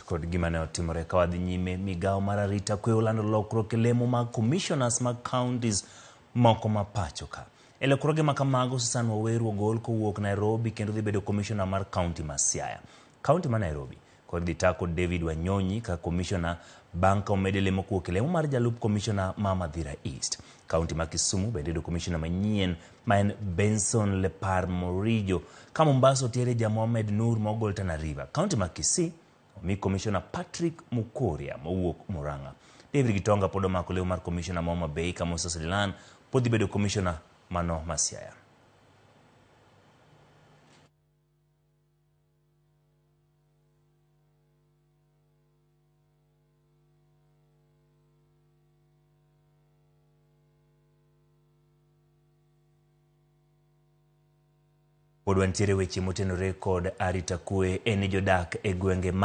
Kod gima ne otimore ka wadhi nyime, migawo mar arita kwe olando lokruok e lemo mag commissioners mag counties moko ma pacho ka. E lokruoge ma kamago, Susan Waweru ogol kowuok Nairobi kendo dhi bedo commissioner mar county ma Siaya. County ma Nairobi kod dhi tako David Wanyonyi kaka commissioner bang' ka omede lemo kowuok e lemo mar jalup commissioner ma Mathira East. County ma Kisumu bende yudo commissioner manyien ma en Benson Lepar Morijo, ka Mombasa otiere ja Mohamed Nur ma ogol Tana River. County ma Kisii omi commissioner Patrick Mukuria mowuok Murang'a. David Gitonga pod omako lemo mar commissioner ma Homa Bay ka Moses Lilan pod dhi bedo commissioner mano ma Siaya. Pod wantiere weche motenore kod arita kwe en ni jodak e gwenge mag